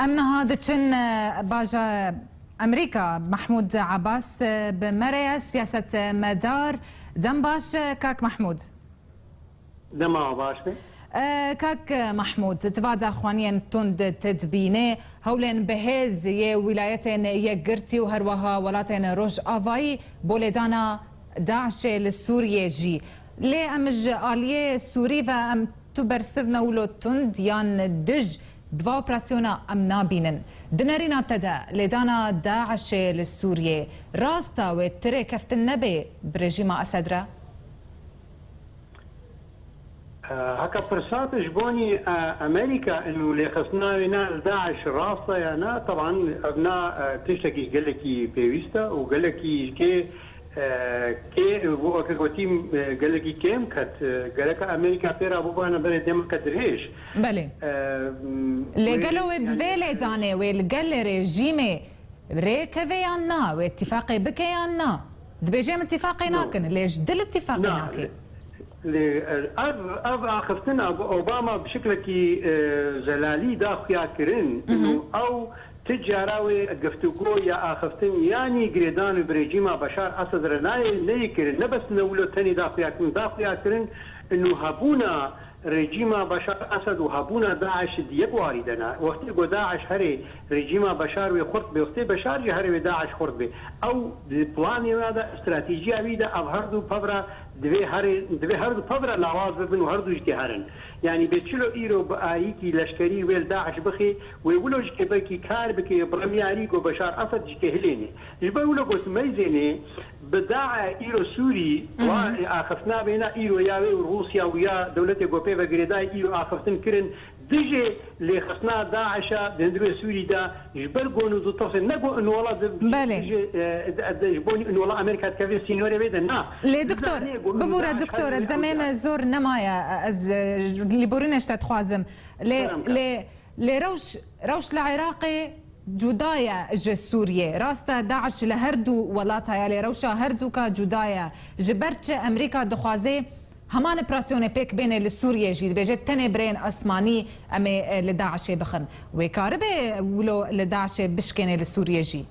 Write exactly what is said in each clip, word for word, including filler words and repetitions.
Em niha diçin, e, baja Amerîka. Mehmûd Abbas, e, bi me re ye, siyasetmedar. Dem baş, e, kak Mehmûd. Dema baş be. E, kak Mehmûd, tu va daxuyaniyên tund tu dibînê, hewlên bihêz yê Wîlayetên Yekgirtî û her wiha welatên Rojavayî bo lêdana DAIŞê li Sûriyê jî. Lê em ji aliyê Sûrî ve em tu bersiv ne wilo tund yan dij bi va operasyona em nabînin. Di nerîna te de lêdana DAIŞê li Sûriyê rast e wê ti rêkeftin nebê bi rejîma Esed re? Heka pirsa te ji bonî, e, Amerîka û lêxistina wê ne li DAIŞ rast e ya na, teban ev na, e, tiştekî gelekî pêwîst e û gelekî ji kê, e, kê, weke gotî, e, gelekî kêm ket, e, gereka Amerîka pê re bibana berê demeke dirêj. Belê. E, m, Lê wê, gelo wê bi yani, vê lêdanê wê li gel rejîmê rêkeve yan na, wê îtîfaqê bike yan na? Dibêje em îtîfaqê No. nakin, lê ji dil îtîfaqê Na, nake. lê, ev, ev axiftin a Obama bi şiklekî, e, zelalî da xuya kirin. Mhm. Û ew ti cara wê giftûgo ya axiftin yanî girêdan û bi rejîma Beşar Esed re nayê, neyê kirin. Ne bes ne wilo tenê da xuya kirin, da xuya kirin û hebûna rejîma Beşar Esed û hebûna DAIŞ di yek warî de ne. Wextê ku DAIŞ herê rejîma Beşar wê xurt bê, wextê Beşar jî herê wê DAIŞ xurt bê. Ew di planê wê de, stratejiya wî de ev her du pevra divê herê, divê her du pevra lawaz bibin û her du jikê herin. Yanî bê çilo îro bi aliyekî leşkerî wê li DAIŞ bixê, wê wilo jikê belkî kar bike, bi remyarî ku Beşar Esed jikê hilênê. Ji ber wilo gotim meyzênê, bi dae îro Sûrî, Mhm. wa axiftina bêna îro ya wê û Rûsya û ya dewletê ku pê ve girêdayî îro axiftin kirin, dijê lêxistina DAIŞ a di hundirê Sûrî de ji ber ku nû ditirsê, ne ku ûnwala di, Belê. dijê, e, de, de, ji bo nû ûnwala Amerîka dikeve sînorê wê de, na. Lê doktor, Zanê ku bibûre DAIŞ doktor, herê demê Ewropa. me zor nemaye, ez, e, lêborînê ji te dixwazim. Lê, Kerem ke. lê, lê rewş, rewş li Iraqê cuda ye ji Sûriyê. Rast e, DAIŞ li her du welata ye, lê rewşa her duka cuda ye. Ji ber çi Amerîka dixwaze heman operasyonê pêk bêne li Sûriyê jî? Dibêje tenê birên asmanî em ê, e, li DAIŞê bixin. Wê karibe wilo li DAIŞê bişkêne li Sûriyê jî?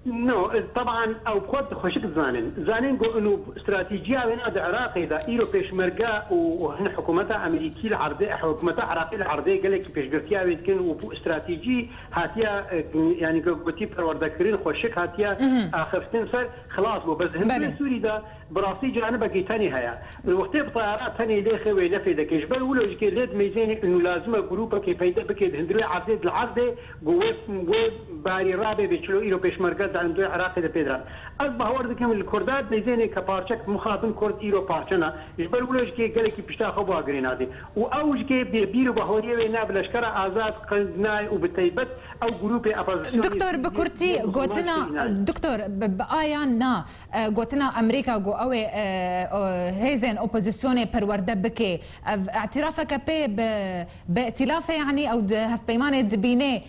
No, e, teban ew bi xwe xweşik dizanin. Zanin ku û stratejiya wê na di Iraqê de îro pêşmerge û, û hin hikûmeta Amerîkî li erdê, hikûmeta Iraqê li erdê gelekî pêşbirtiya wê dikin û bu stratejî hatiye, e, yanî ku gotî perwerdekirin, xweşik hatiye Mhm. axiftin ser, xilas bû. Bes di hundirê Belê. Sûrî de bi rastî canibekî tenê heye. Wextê bi tayara tenê lêxe wê nefê dike. Ji ber wilo jikê lê dimeyzêne û lazim e grûpekê peyde bike di hundirê erdê, di erdê, ku wê, wê barî rabe bê çilo îro pêşmerge di hundirê Iraqê de pê diran. Ez bawer dikim li Kurda dimeyzêne ke parçek mixabin Kurd îro parçe ne. Ji ber wilo jikê gelekî pişta xwe bi agirê nade. Û ew jikê bê bîr û bahweriyê wê ne bi leşkera azad qeyd nayê û bi taybet ew grûpê opozisyonê Doktor, bi Sûriyê kurtî yê gotina, Musulman Sûrî nayê. Doktor, bi, bi aya na, e, gotina Amerîka ku ew ê, e, o, hêzên opozisyonê perwerde bike, ev îtirafeke pê bi, bi îtîlafê, yanî ew di hevpeymanê dibîne,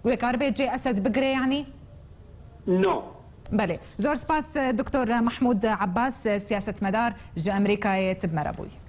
wê karibe cê Esed bigire, yanî? No. Belê. Zor spas, e, Doktor Mehmûd Abbas, e, siyasetmedar ji Amerîkayê, tu bi me re bûyî.